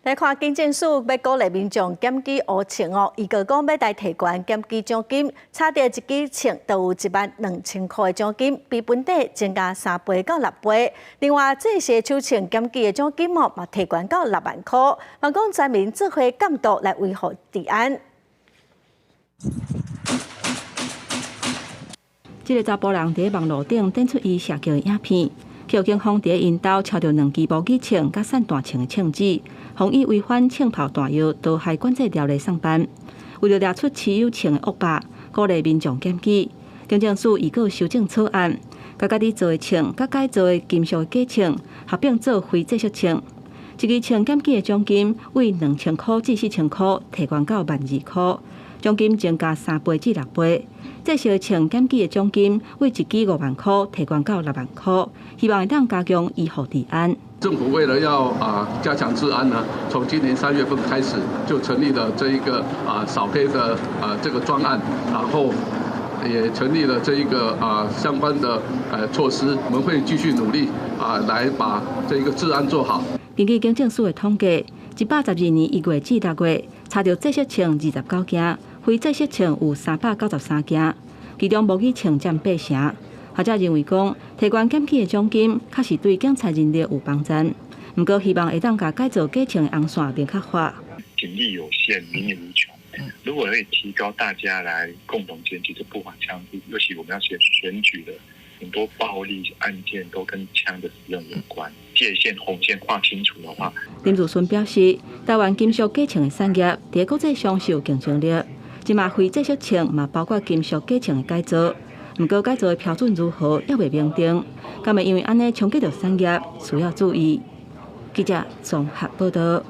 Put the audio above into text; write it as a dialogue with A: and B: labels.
A: 來看警政署欲鼓勵民眾檢舉烏槍哦，預告講欲來提懸檢舉獎金，查著一支槍就有12,000箍的獎金，比本底增加3倍到6倍。另外，制式手槍檢舉的獎金哦，嘛提懸到6萬箍。望講全民做伙監督來維護治安。
B: 這个查埔人佇網路頂展出伊射擊的影片，予警方佇𪜶兜抄著兩支模擬槍佮散彈槍的槍支，予伊違反槍炮彈藥毒害管制條例送辦。為著掠出持有槍的惡霸，鼓勵民眾檢舉。警政署預告修正草案，共家己做的槍佮改造的金屬假槍合併做非制式槍。一支槍檢舉的獎金為2000箍至4000箍，提懸到12,000箍，獎金增加3倍至6倍。制式槍檢舉的獎金為一支5萬箍，提懸到6萬箍，希望會當加強維護治安。
C: 政府為了要加強治安呢，從今年3月份開始就成立了這一個掃黑的這個專案，然後也成立了這一個相關的措施，我們會繼續努力來把這一個治安做好。
B: 根據警政署的統計，112年1月至6月，查著制式槍29件，非制式槍有393件，其中模擬槍佔八成。學者認為講，提懸檢舉的獎金確實對警察人力有幫助，毋過希望會當共改造假槍的紅線明確化。
D: 警力有限，民力無窮。如果可以提高大家來共同檢舉這不法槍支，尤其我們要選選舉的很多暴力案件都跟槍的使用有關，界限紅線劃清楚的話。
B: 林如孫表示，台灣金屬假槍的產業佇國際上是有競爭力，這馬非制式槍嘛包括金屬假槍的改造。毋過改造的標準如何，猶未明定，敢會因為按呢衝擊著產業，需要注意。記者綜合報導。